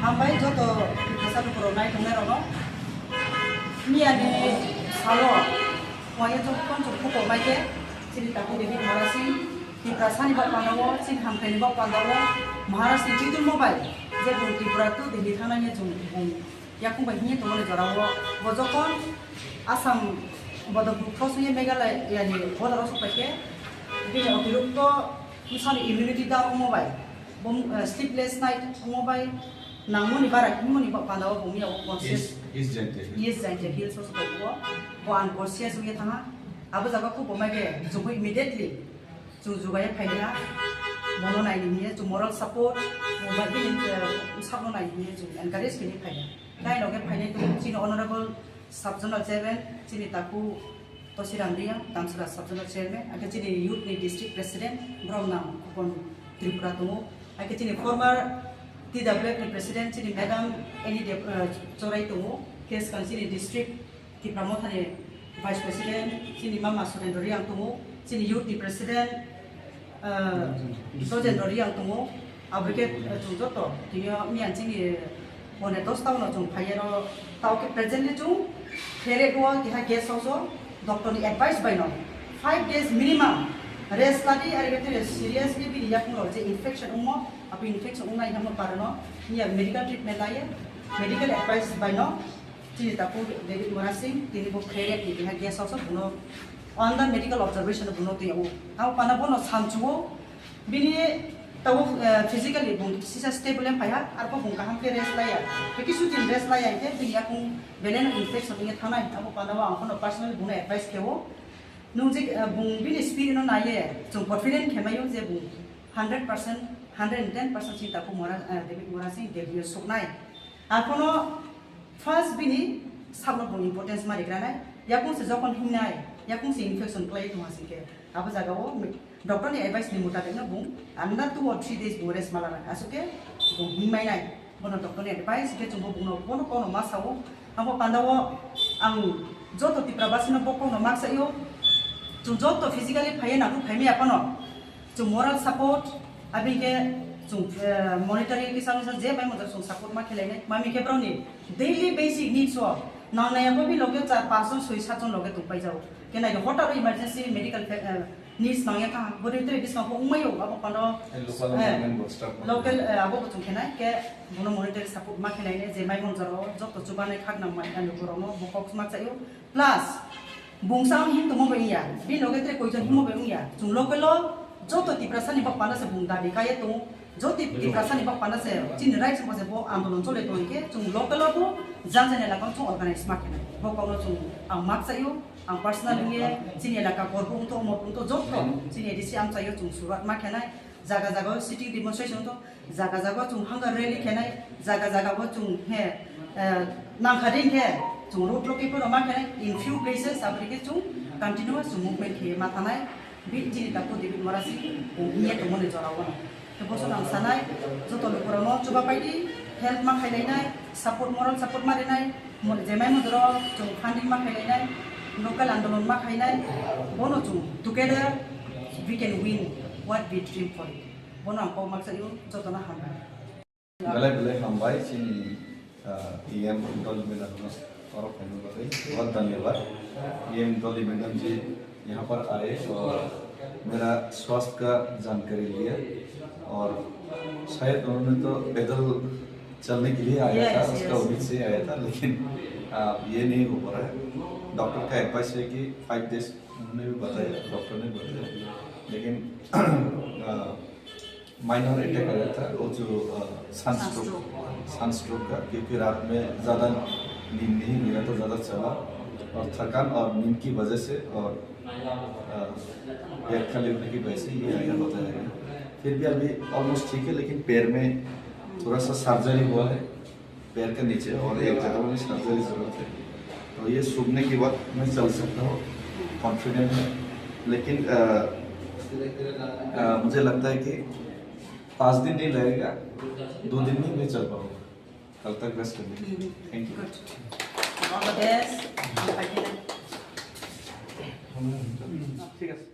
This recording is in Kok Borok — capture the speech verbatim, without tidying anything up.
Hambai joto Tiprasa lukurok nai tongnai rokno. Miyani salo waya jokkon chwng khukok mai khe chini takhuk David Murasing Tiprasani bok pandao chini hamkhaini bok pandao Maharashtrani twitul mo bai je bung Tripura to Delhi thangnani chwng bung yakung bai himye tongmani jorao bo jokkon Assam bodol bukthosongye Meghalaya yani border o sok pai khe bini otirokto bwsani immunity down wngmo bai bo, eh, sleepless night wngmo bai nangmoni bara himoni ba-, panda o bumya o conscious East, East Jaintia Hills. East Jaintia Hills o sobai bo, bo unconscious wngya thangha. Abo jaga khubo mai be chwngbo immediately chwng jugaya phailiha. Bono naini hiye chwng moral support, bo bai bini, eh, sakno naini hiye chwng encourage kini phailiha. Nai loge phainai tongo chini honorable sub zonal chairman, chini taku Tosiram Riyang, Damsara sub zonal chairman, ake chini youth ni district president, Bromnang Khupon Tripura tongo, ake chini former T W F ni president, chini madam Annie Deb-, eh, Chorai tongo, ke swkang chini district Tipra Mothani vice president, chini mama Surendra Riyang tongo, chini youth ni president, eh, Dojendra Riyang tongo, abo khe, eh, chwng joto tini o miyan chini pone dos ta uno chwng phaiya ro, tao khe presently chwng khere o keha guest house o doctor ni advice bai no five days minimum rest ladi, ari khe tini seriously bini yakung rok je infection wngmo, abo infection wngnai hamo parano miya medical treatment laiya, medical advice bai no. Chini takhuk David Murasing, tini bo khere ni keha guest house o bono under medical observation o bono twi o. Abo pana bono samchuo, bini tabuk, eh, physically bung sisa stable em phaiha, arpho bung kaham khe rest laiya. Tei kisu din rest laiya hingkhe bini yakung belai no infection wngya thanai. Abo pana bo ang phano personally bono advice khe o. Nung je, eh, bung bini spirit no naiye, chwng confident khe maio je bung hundred percent, hundred and ten percent chini takhuk Mura-, eh, David Murasing Delhi o suknai. Arphono First bini sakno bo importance ma rikranai, yakung se jokon hingnai, yakung se infection klai tongha singkhe, abo jaga o doctor ni advice ni mutabik no bung under two or three days bo rest ma lanai, aswk khe bung hingmai nai, bono doctor ni advice khe chwngbo bungno bono kono ma sao, abo panda o ang joto Tipra basi no bo kokno ma saio, chwng joto physically phaiya nakhuk phaimaya phano, Chwng moral support, abini khe chwng, eh, monetary kisa misa je bai mother chwng support ma khelai nai. Mami khe borok ni daily basic needs o nang nai abo bi loge char panch jon soi sat jon loge tong pai jao. Khe nai hotar emergency medical, eh, needs nang ya kha. Bo de tre bisma bo wng mai o abo pando, Eh, local eh, government bo staff local, eh, abo bo chwng khe nai khe bono monetary support ma khelai nai je mai mother o joto chubanai khak nang mai ani borok no bo kok ma chai o. Plus, bungsa ang him tongmo bai wngya, bini loge tere koijon himmo bai wngya. Chwng local o joto Tiprasa ni bak panda se bung dabi kaiye tongo. Joto Tiprasa ni bak panda se chini rights ni se bo andolon chole tong khe chwng local o bo jang jani elaka o chwng organize ma khe nai. Bo kokno chwng ang mak chaio, ang personal wngye chini elaka korbo wngto, omo wngto joto chini A D C amchaio chwng suruat ma khe nai. Jaga jaga o sitting demonstration wngto. Jaga jaga o chwng hunger rally khenai, jaga jaga bo chwng he, eh, nangkha din khe chwng road block khe phano ma khenai, in few places aboni khe chwng continuous chwng movement khe ma thanai, bi chini takhuk David Murasing bo hiye tongmani jora o. Khe boso nang sanai, joto lukurokno chuba paidi, help ma khailainai, support, moral support ma rinai, mo-, jemai modoro chwng funding ma khailainai, local andolon ma khainai, bono chwng together we can win what we dream for it. Bono ang kok maksa yo, jotono hambai. Belai belai hambai chini, ah, E M Dolby madam no oro phaina bagwi. बहुत धन्यवाद। E M Dolby madam जी यहाँ पर आए और मेरा स्वास्थ्य का जानकारी लिया और शायद उन्होंने तो पैदल चलने के लिए आया था, Yes, उसका yes। उम्मीद से आया था, लेकिन, आ, ये नहीं हो पा रहा है। डॉक्टर का एडवाइस है कि फाइव डेज उन्होंने भी बताया, डॉक्टर ने बताया, लेकिन, आ, माइनर अटैक आया था, वो जो, अ, सनस्ट्रोक, सनस्ट्रोक। सनस्ट्रोक का, क्योंकि रात में ज़्यादा नींद नहीं, मेरा तो ज़्यादा चला और थकान और नींद की वजह से और, अ, पेट खाली होने की वजह से ये आया, बताया गया। फिर भी अभी ऑलमोस्ट ठीक है, लेकिन पैर में थोड़ा सा सर्जरी हुआ है। पैर के नीचे और एक जगह में सर्जरी जरूरत है। तो ये सूखने के बाद मैं चल सकता हूँ, कॉन्फिडेंट है। लेकिन, अ, अ, मुझे लगता है कि पाँच दिन नहीं लगेगा, दो दिन में मैं चल पाऊंगा। कल तक रेस्ट करने के लिए। Thank you. Good। All the best। ঠিক আছে।